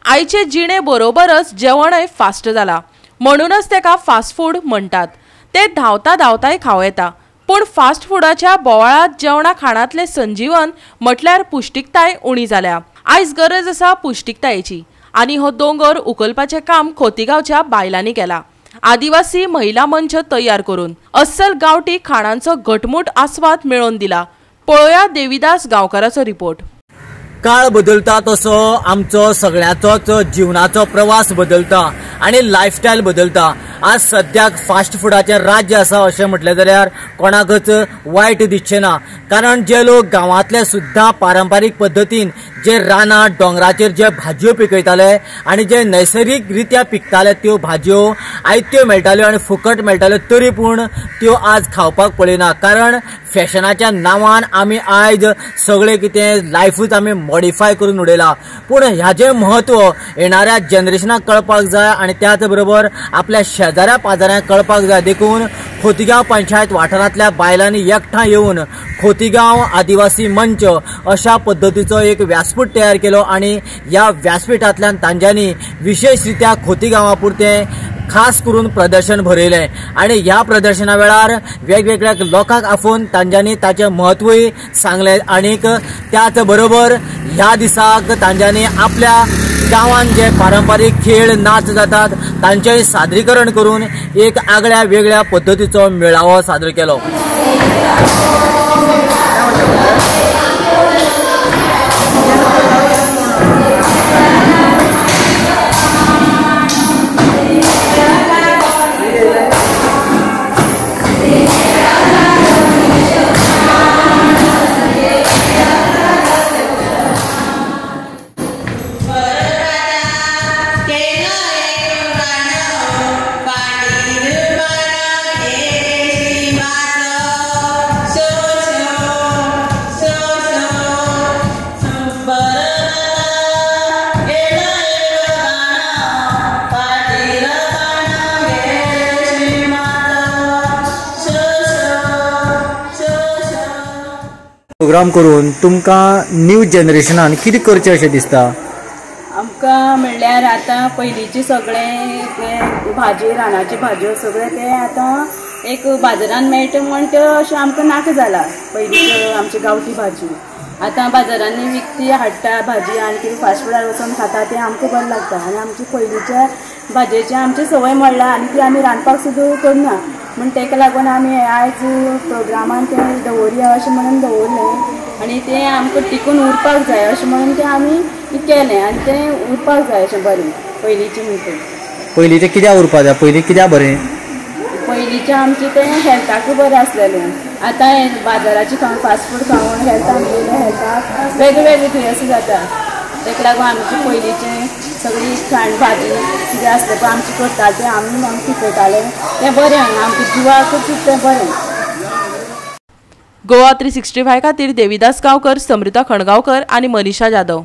आयचे जिणे बरोबरच जेवणय फास्ट जाला, म्हणूनच तेका फास्ट फूड म्हणटात। ते धांवता धांवताय खावं येता, पूण फास्ट फुडाच्या बोवाळांत जेवणा खाणांतलें संजीवन म्हटल्यार पुश्टीकताय उणी जाल्या। आयज गरज आसा पुश्टीकतायेची आनी हो दोंगर उखलपाचें काम खोतीगांवच्या बायलांनी केला। आदिवासी महिला मंच तयार करून अस्सल गांवठी खाणांचो घटमूट आस्वाद मेळोवन दिला। पळोवया देविदास गांवकाराचो रिपोर्ट। काळ बदलता तसो आमचो सगळ्याचोच जीवनाचो प्रवास बदलता आनी लायफस्टायल बदलता। आज सद्याक फास्ट फुडाचें राज्य आसा अशें म्हटलें जाल्यार कोणाकच वायट दिसचें ना, कारण जे लोक गांवांतले सुद्दां पारंपारीक पद्दतीन जे रानां दोंगराचेर जे भाजयो पिकयताले आनी जे नैसर्गीक रित्या पिकताले त्यो भाजयो आयत्यो मेळटाल्यो आनी फुकट मेळटाल्यो, तरी पूण त्यो आज खावपाक पळयना, कारण फॅशनाच्या नांवान आमी आयज सगळें कितें लायफूच आमी मॉडिफाय करून उडयला। पूण ह्याचें म्हत्व येणाऱ्या जनरेशनाक कळपाक जाय आनी त्याच बरोबर आपल्या शेजाऱ्या पाजाऱ्यांक कळपाक जाय। देखून खोतीगांव पंचायत वाठारांतल्या बायलांनी एकठांय येवन खोतीगांव आदिवासी मंच अशा पद्दतीचो एक व्यासपीठ तयार केलो आनी ह्या व्यासपीठांतल्यान तांच्यांनी विशेश रित्या खोतीगांवा पुरतें खास करून प्रदर्शन भरयलें आनी ह्या प्रदर्शना वेळार वेगवेगळ्या लोकांक आफोवन तांच्यांनी ताचें म्हत्वूय सांगलें आनीक त्याच बरोबर ह्या दिसाक तांच्यांनी आपल्या गांवांत जे पारंपारीक खेळ नाच जातात तांचें सादरीकरण करून एक आगळ्या वेगळ्या पद्दतीचो मेळावो सादर केलो। प्रोग्राम करून तुमकां न्यू जनरेशनान कितें करचें अशें दिसता? आमकां म्हणल्यार आतां पयलींचे सगळें भाजी रानाची भाजयो सगळें तें आतां एक बाजारान मेळटा म्हण त्यो अशें आमकां नाका जाला। पयलींच्यो आमची गांवठी भाजी आतां बाजारांनी विकती हाडटा भाजी आनी कितें फास्ट फुडार वचून खाता तें आमकां बरें लागता आनी आमची पयलींच्या भाजयेची आमची संवय मोडला आनी ती आमी रांदपाक सुद्दां करना, म्हण तेका लागून आमी आयज प्रोग्रामान तें दवरया अशें म्हणून दवरलें आनी तें आमकां टिकून उरपाक जाय अशें म्हणून तें आमी केलें आनी तें उरपाक जाय अशें बरें पयलींचें म्हणटा। पयलींचें कित्याक उरपाक जाय? पयलीं कित्याक बरें? पयलींचें आमचें तें हेल्थाकूय बरें आसलेलें। आतां बाजाराचें खावन फास्ट फूड खावन हेल्थाक हेल्थाक वेगळे वेगळे दुयेंस जाता, तेका लागून आमचें पयलींचें सगळी खाण भाजी कितें आसलें पळय आमचें करताले तें आमी आमी पिकयताले तें बरें आनी आमच्या जिवाकूच तें बरें। गोवा 365 खातीर देविदास गांवकर, समृता खणगांवकर आनी मनीषा जाधव।